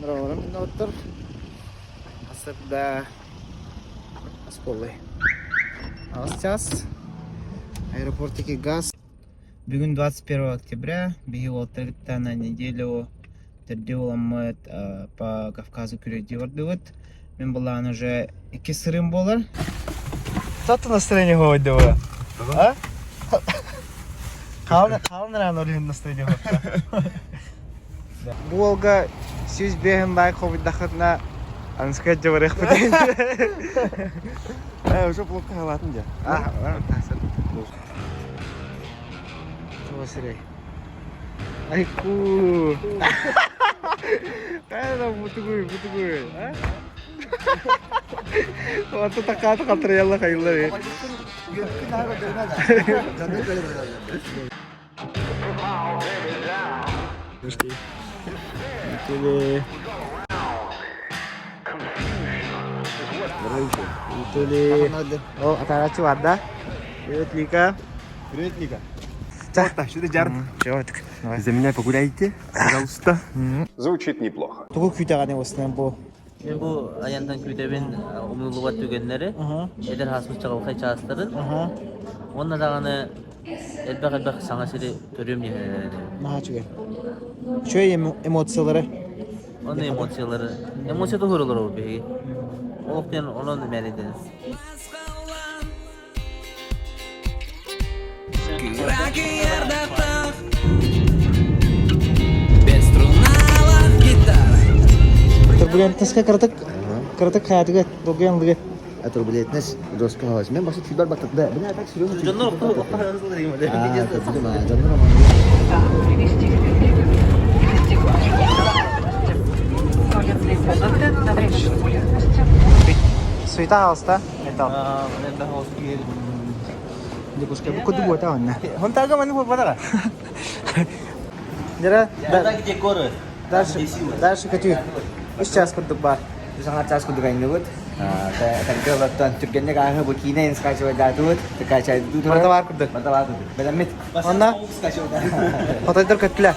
Дорооболорум доҕоттор. Сырда оскуолай. Аҕыс час. Аэропортики газ. Бүгүн 21 октября. Биһи уолаттар кытта на неделю төрдү буоламмыт по Кавказу күрүөйдүү бардыбыт. Мин былаан уже икки сырым буолар. Что-то настроение хоойдуба? А? Хаалан рано орүһүн настроение Бу уолга 105 лайк хобуйдахытына аныска дьабарыахпыт. Э, уже блокка халатын дьэ. А, Туга сирэй. Айку. Кайда бутугуй, бутугуй, а? Онто такааты халтарыйалла хайыллар. О, атаараччы бар да? Привет, Лика. Привет, Лика. Чего За меня погуляйте, пожалуйста. Звучит неплохо. Тугу күүтэҕиний в основном бу? Мин бу айантан күүтэбин умнуллубат түгэннэри, эдэр ааспыт чаҕылхай чаастарын, уонна даҕаны элбэх-элбэх саҥа сири көрүөм диэн Наһаа үчүгэй. Үчүгэй эмоциялары. Онно эмоциялары. Эмоция туһур олоробут биһиги. Олох диэн онон мэлийдэнэр. Турбулентноска кыратык кыратык хаятыгы долгуйан ылыгы. А турбулентность жестко галась. Мен басы түйбар баттат. Да, бина так серьезно. Дьоннор Суета хаалыста. Металл. Дикушка, бу куду буота онна. Хонтага маны буолбатаҕа. Дера, где горы? дальше, дальше көтүү. Үс час курдук бар. Саҥа час курдук айныбыт. Тагылаттан түргэнник ааһы бу киинэ скачивайдаатыбыт. Скачайдуу Барыта баар курдук. Барыта баар курдук. Бэлэммит. Онна хотойдор көттүлэр.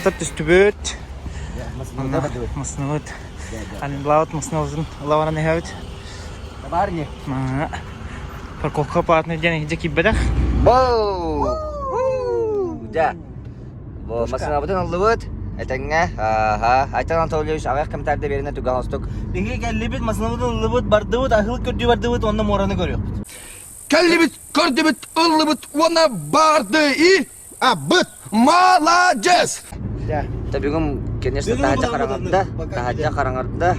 Тот түстүбүт. Масныбыт. Анлаут масныбытын лаваран эһэбит. Барни. Парковка платный диэн иһдьэ киирбэтэх. Боу! Дьэ. Бу массыынабытын ыллыбыт. Этэҥҥэ. Ааха. Айтан Анатольевич аҕыйах комментарийда биэринэ түгэн остук. Биһиги кэллибит, массыынабытын ыллыбыт, бардыбыт, аһылык көрдүү бардыбыт, онно муораны көрүөхпүт. Кэллибит, көрдүбүт, ыллыбыт уонна барды и абыт. Молодец! Та бүгүн, конечно, таһырдьа хараҥарда, таһырдьа хараҥарда.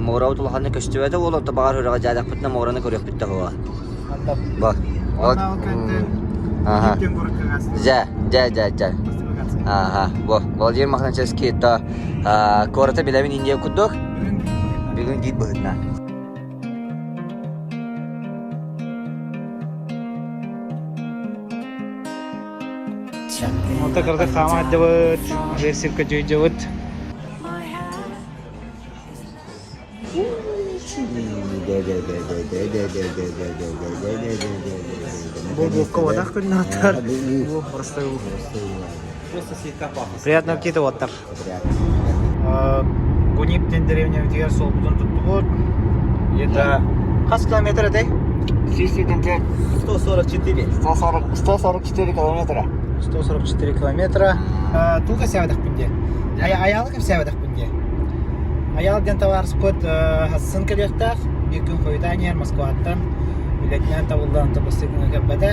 Муорабыт улаханнык көстүбэтэ буолуо, онто баҕар үрэҕи дьаадахпытына муораны көрүөхпүт да буолуо. Бу. Вот. Ага. Дьэ, дьэ, дьэ, дьэ. Ага, бу. Владимир Мохначевский то куораты билэбин Индия курдук. Бүгүн гид быһытна. Онто кырдык хаама сылдьабыт, аһыыр сиргэ дьуйдьубут. Бу буокка уотах күннэхтэр. Бу просто Приятного аппетита уоттар. Гунип диэн деревнябытыгар суолбутун туттубут. Где-то хас километр этэй? 144. 140, 144 километра. 144 километра. Тугу кэпсээбэтэхпин диэ. Айаалы кэпсээбэтэхпин диэ. Айаал диэн табаарыспыт хассын кэлиэхтээх. Биир күн хойутаан иһэр Москваттан үлэтинэн табыллан бастакы күҥҥэ кэлбэтэ.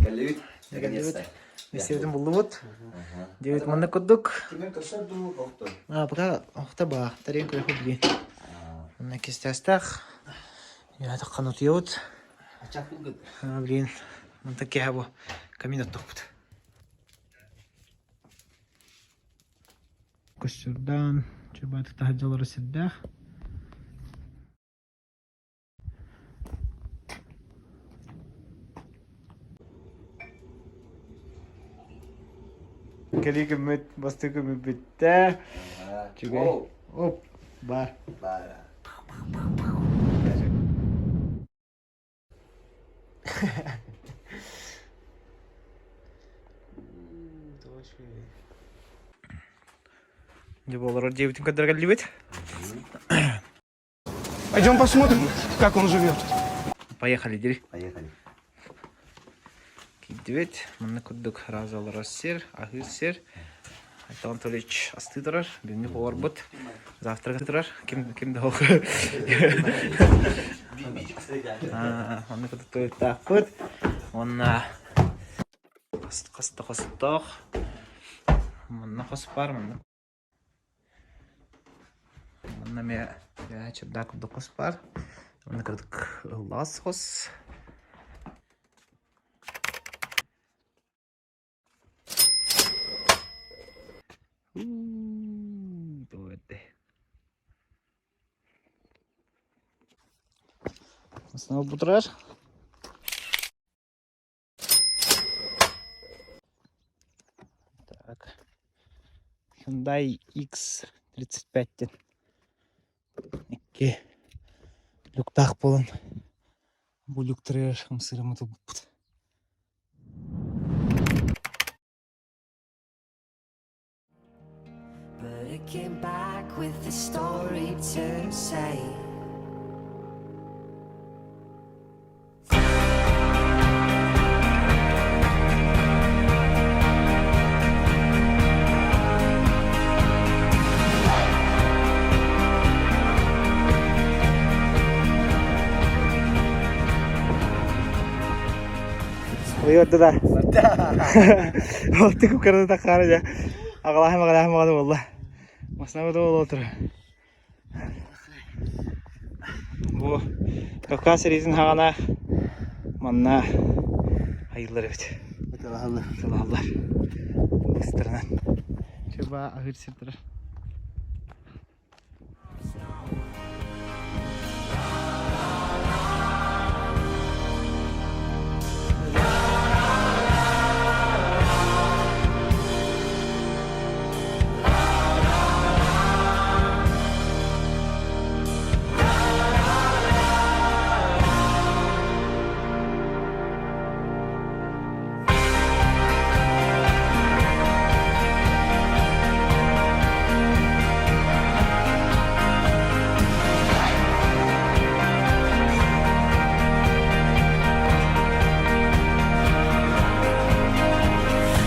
Кэллибит. Кэллибит. Миссиябытын буллубут. Диэбит маннык курдук. А, пока охта баа. Тарин көрөхү билин. Манна кистээстээх. Яатаххан утуйабыт. Блин, мантан киэһэ бу камин оттохпут. Көстүрдаан, чубаатык таһырдьалара сирдээх. Кэлии күммүт, бастыы күммүт бүттэ. Үчүгэй. Оп, бар. Бар. Дьэ буолар дьиэбитин көрдөрө кэллибит. Пойдем посмотрим, как он живет. Поехали, дири. Поехали. Киирдибит. Манна курдук раза олорор сир, аһыыр сир. Айтал Анатольевич астыы турар, бүгүҥҥү поварбыт. Завтрак турар. Ким ким да ох. Манна курдук туалеттаахпыт. Уонна хаста хостоох. Манна хос баар, манна Манна эмиэ чердак курдук хос баар. Манна кырдык ыллаҕас хос. Снова бутраж. Так. Hyundai X35 диэн икки люктаах буолан бу люктарыгар ымсыыраммыт ылбыппыт. But it came back with a story to say. Ойуорда да. Оттук кырды таккара дьэ. Аҕалаһым аҕалаһым аҕаны буолла. Маснабы да буола отур. Бу Кавказ сэриитин хаҕана манна айыллар эбит. Ыталаһаллар. Ыталаһаллар. Быстарынан. Чуба аһыыр сир турар.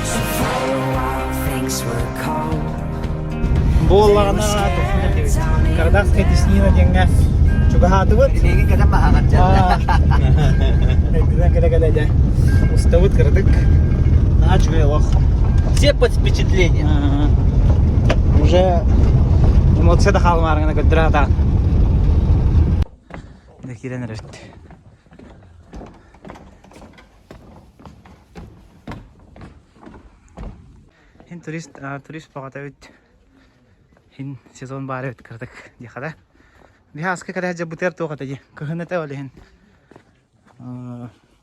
So for a while things were calm. Буоллаҕына Кардахская теснина диэҥҥэ чугаһаатыбыт. Билигин кэтэн баһаҕар Өйдүнэн кэлэ-кэлэ дьэ устабыт кыратык. Наһаа үчүгэй олох. Все под впечатлением. Уже эмоция да хаалымаарыҥына көрдөрө сатаан. Да киирэн эрэрт. Хин турист, турист баҕата эбит. Хин сезон баар эбит кыратык диэхэ да. Биһааска кэлэ дьабытыар туох этэ дии. Кыһын этэ ол иһин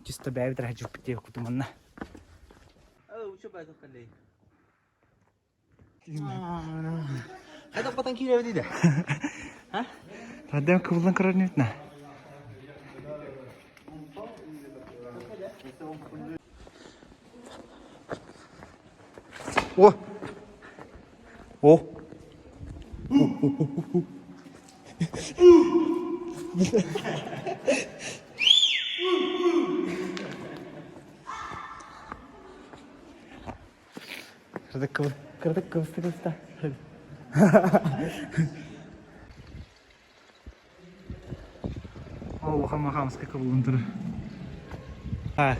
чисто бэйэбит эрэ дьуппут диэбиккит манна. Хайдах батан киирэбит иде? Радем кыбыллан көрөр ньүтна. О! О! Кырдык кырдык кыбысты кыбыста. Ол улахан махамыска кыбылын турар. Так.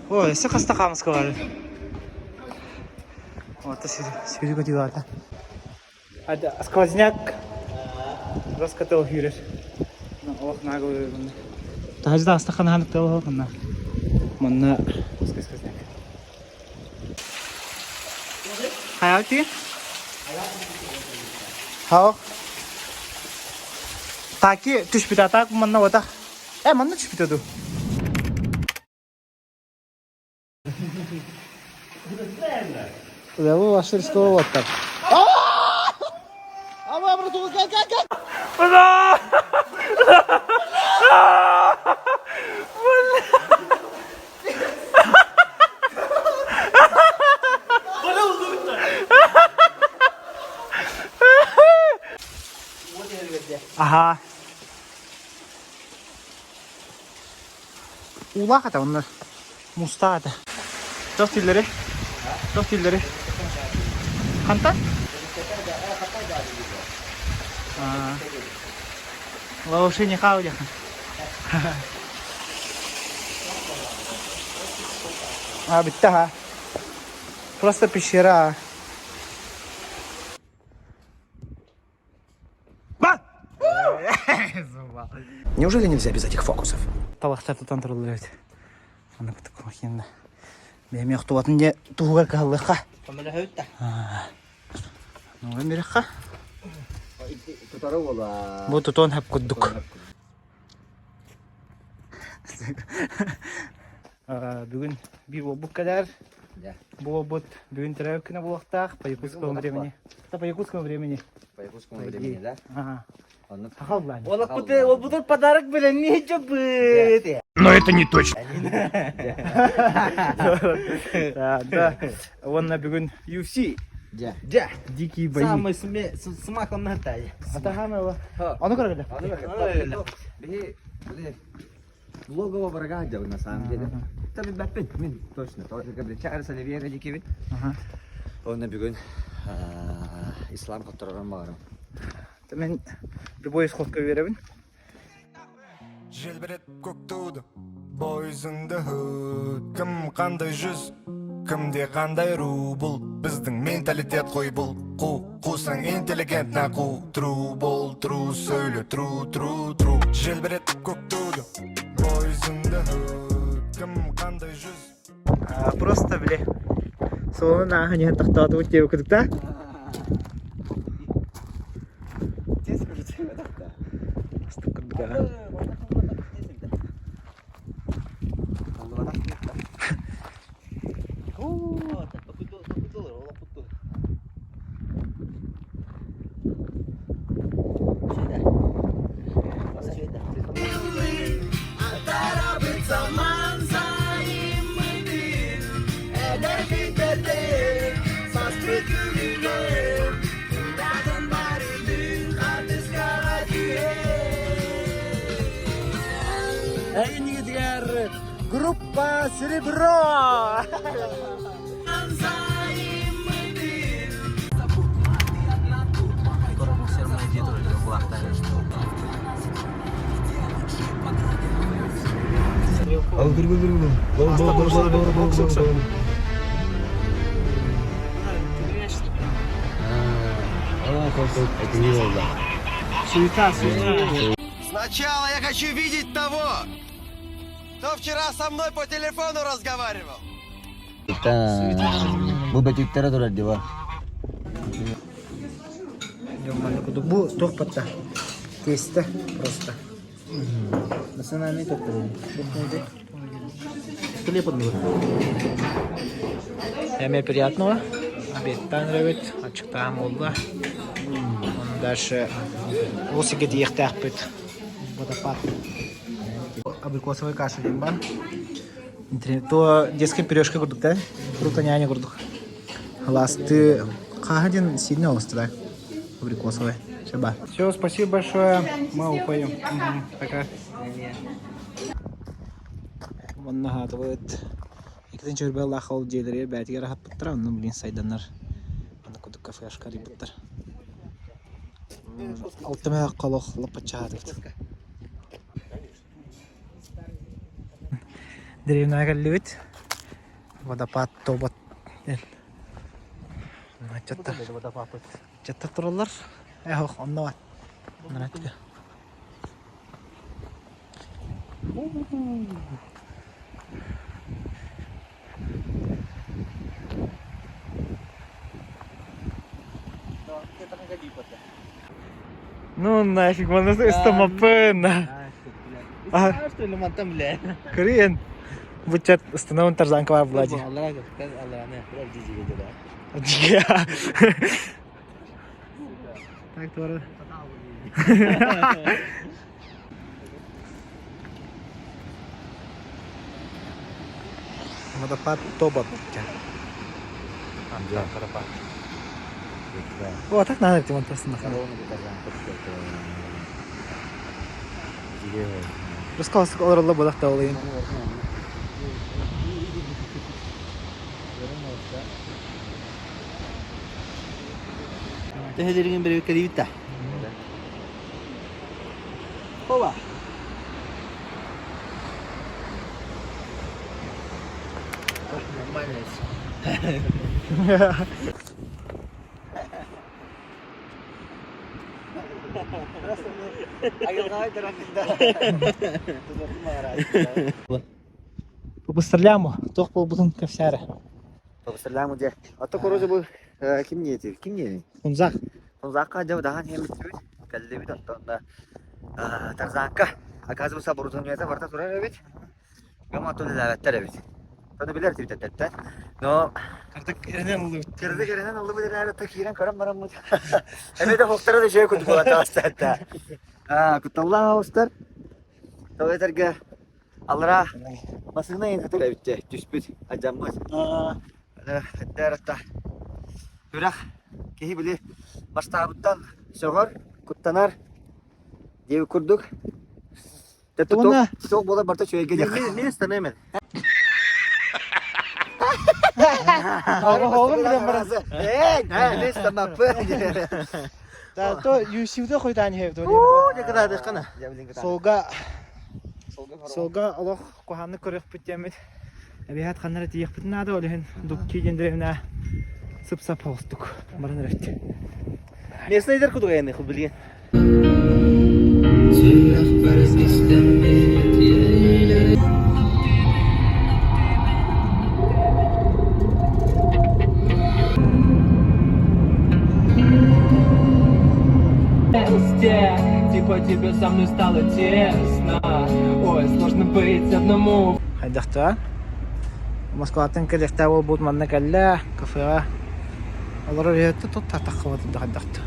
Ой, өссө хаста хаамыска бар. Вот сүүрүк өтүүлаата. Сквозняк раскатал күүрэр. Олох наага манна. Таһажда астахан ханык тыл манна. Манна сквозняк. Хайалти? Хау. Таки түспүтэ атак манна отах. Э манна түспүтэ ду. Левый ваши рисковый так. Аха. Уулаах этэ онно. Мустаах этэ. Тох тиллери. Тох тиллери. Хантан? Лаоши не хау диэхин. А, бүттэ ха. Просто пещера. Неужели нельзя без этих фокусов? Талахтар тутан тураллар эбит. Аны кытык махинна. Бэйэм охтубатын дьэ туһугар кыһаллыахха. Ну, эмирэхха. Тутары буола. Бу тутуон хөп курдук. Бүгүн биир буолбут кэлэр. Буолбут бүгүн төрөөбүт күнэ буолуохтаах по якутскому времени. Это по якутскому времени. По якутскому времени, да? Ага. Оннук. Сахал лаани. Ол подарок билэнни жабыт. Но это не точно. Да, да. Уонна бүгүн UFC. Дьэ. Дьэ. Дикие бои. Самый смак он натай. Атахам его. Ону көрөлө. Биһи, били, логово врага делаю на самом деле. Та билбэппин, мин точно. Только били Чарльз Оливьера дикибит. Онно бүгүн ислам хотторорон баҕарам. Мен любой исходка беребин. Желбіреп көк туды Boys in the hood Кім қандай жүз Кімде қандай ру бұл Біздің менталитет қой бұл Қу, қусаң интеллигент на қу True бол, true сөйле True, true, true Желбіреп көк туды Boys in the hood Кім қандай жүз Просто били. Суолун ааһан иһэн тохтоотубут диэбит курдук да? Астык курдук аҕа. Эйнигитигэр группа Серебро! Суета, суета. Сначала я хочу видеть того, кто вчера со мной по телефону разговаривал. Бу бөтүктэрэ турар дива. Бу туох батта? Тесто просто. Национальный топ. Хлеб Эме приятного. Обедтан ребит, ачыктаан буолла. Оны дальше ол сиргэ тиийиэхтээхпит. Водопад. Абрикосовый каша диэн баар. То детская пюрешка курдук да? Фрукта няня курдук. Ласты хааһа диэн сильно олусту абрикосовый. Все, ба. Все, спасибо большое. Мы уходим. Пока. Манна хаатыбыт. Икитин чөрбө ол дьиэлэригэр бээтигэр аһаппыттара, онно блин сайданнар. Аны кудук кафешка арыйбыттар. Алтымы колох лаппачаатыбыт. Деревняга кэллибит. Водопад тобот. Чаттар. Чаттар тураллар. Эх, онно бар. Ну нафиг, манна ыстамаппын. Что ли, мантан, бля. Көрүйен. Быччат ыстынабын тарзанка бар була дии. Так, туора. Водопад Тоба. О, так надо, Тимон, просто Русского олоролло буолах да олайын. Төһөлөрүгүн бэрибиккэлиибит да? Оба. Нормально. Побыстрелямо, туох буолбутун кэпсээрэ. Побыстрелямо дьэ. Ото короче бу ким не ким не? Хунзах. Хунзахка дьэ дахан хемитсибит. Кэллибит оттон Тарзанка. Оказывается, оборудованиета барыта турар эбит. Гама төлөлөөбөттөр эбит. Ону билэр тибитэттэн. Но Кырдык эрэнэн ыллыбыт. Кырдык эрэнэн ыллыбыт эрээри та киирэн көрөн бараммыт. Эмиэ да хоктара да үчүгэй курдук буолан таҕыста. Кутталлаах оҕустар. Тоҕо этэргэ аллараа массыына иһин сытар эбит түспүт, алдьаммыт. Эрдэ Үрэх киһи били бастаабыттан сөҕөр, куттанар диэбит курдук. Уонна Суох буолар барыта үчүгэйгэ диэх. Мин ыстаныам эн. Оҕоҕун билэн баран. Эй, мин ыстанаппын. Да, то юсивда хойдаан иһэбит. Оо, дьэ кытаатыаххына. Суолга суолга олох куһааннык көрүөхпүт диэммит. Эбиһээт ханна эрэ тиийиэхпитин наада, ол иһин дубки диэн дэриэбинэ сып-сап соҕустук баран эрэбит. Местныйдар кудук айанныах билигин. Типа тебе со мной стало тесно Ой, сложно быть одному Хайдахта Москваттан кэлиэхтээх буолбут манна кэллэ кафеҕа олорор иһэттэ тут таххыбат хайдахта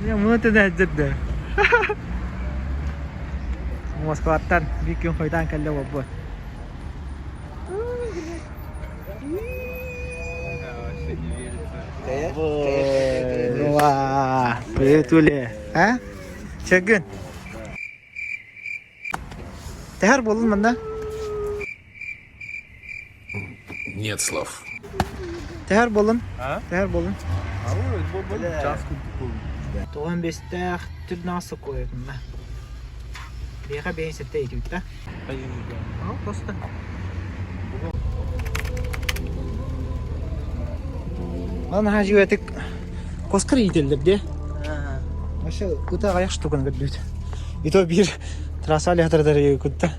Муну тэнэһдирдэ Москваттан биир күн хойутаан кэллэ буолбут Привет, Уля. А? Чэгин. Тэһэр буолун манна? Нет слов. Тэһэр буолун? Тэһэр буолун? Тоҕон бэстээх түрнаа сокуойутунна. Биэхэ бэйэн сэттэ итүүттэ. Просто. Ол наһаа дьүөтүк коскар иитэллэр дии. Вообще ыта аҕыйах штуканы көрдүбүт. И то биир трасса алиһатар кутта.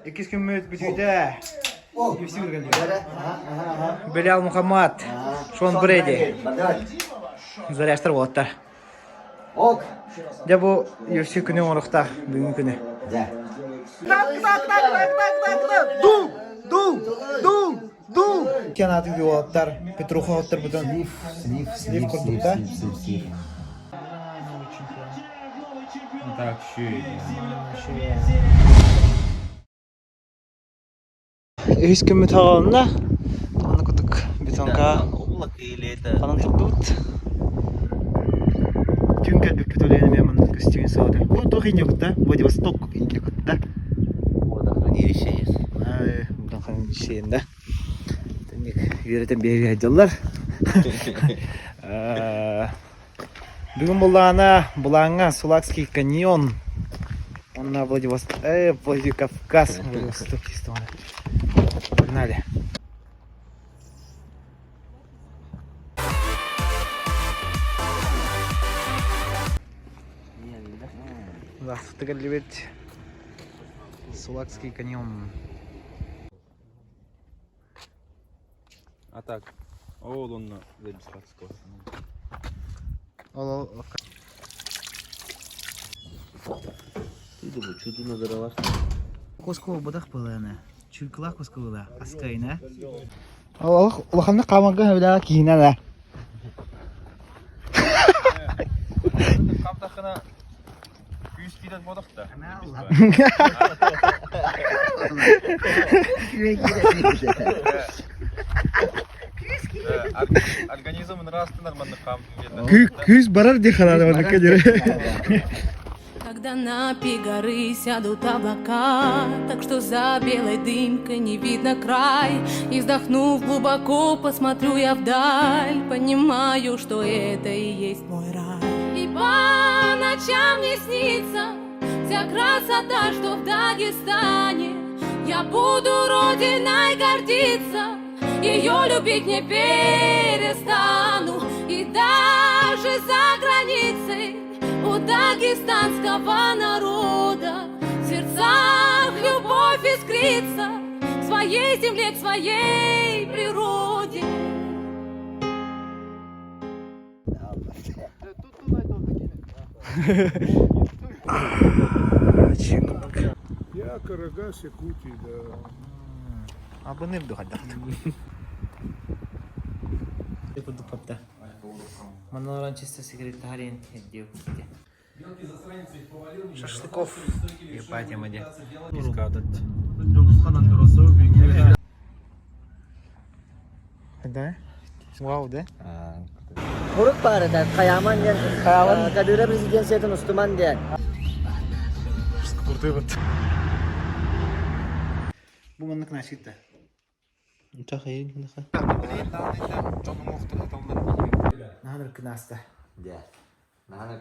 Иккис күммүт бүтүүтэ. Белял Мухаммад, Шон Брэди. Заряжтар уолаттар. Дьэ бу UFC күнү оҥоруохтаах бүгүҥҥү күнү. Ду! Ду! Ду! Ду! Кен аты уолаттар Петруха оттарбытын Слив, слив, слив курдук да? слив, слив. Так, Үһүс күммүт хаҕаланна. Аны курдук бетонка ханан турдубут. Түүн кэлбиппит олен эмиэ маннык көстүүн суода. Бу туох инньэ Владивосток инньэ кытта. Водохранилище есть. Водохранилище да. Тэнник үөрэтэн биһиги дьаллар. Бүгүн буллаҕына Булааҥҥа Сулакский каньон уонна Владивосток, Владикавказ, Владивосток Погнали. Здравствуйте, Сулакский каньон. А так. Ол онно регистрация. Ол Чудуна дыралар. Коскова бодах былаана. Чүлкүлах коскова аскайна. Ол улаханнык хаамарга хөбүлэҕэ киһинэ да. Камтахына күүс киирэн бодох да. Организм нравственный маннык Күүс барар дии хараары манныкка дири. Когда на пик горы сядут облака, Так что за белой дымкой не видно край, И вздохнув глубоко, посмотрю я вдаль, Понимаю, что это и есть мой рай. И по ночам мне снится вся красота, что в Дагестане. Я буду родиной гордиться, ее любить не перестану. И даже за границей у дагестанского народа в сердцах любовь искрится к своей земле, к своей природе. Я Карагас, Якутии, да. Абыны духада. Маноран чисто секретарин Шашлыков. Ебать, я маде. Да? Вау, да? Хурук баар этэ, Хаяман диэн, Кадыров резиденциятын устуман диэн. Бу маннык нашита. Наһаа кынаста. Дьэ. Наһаа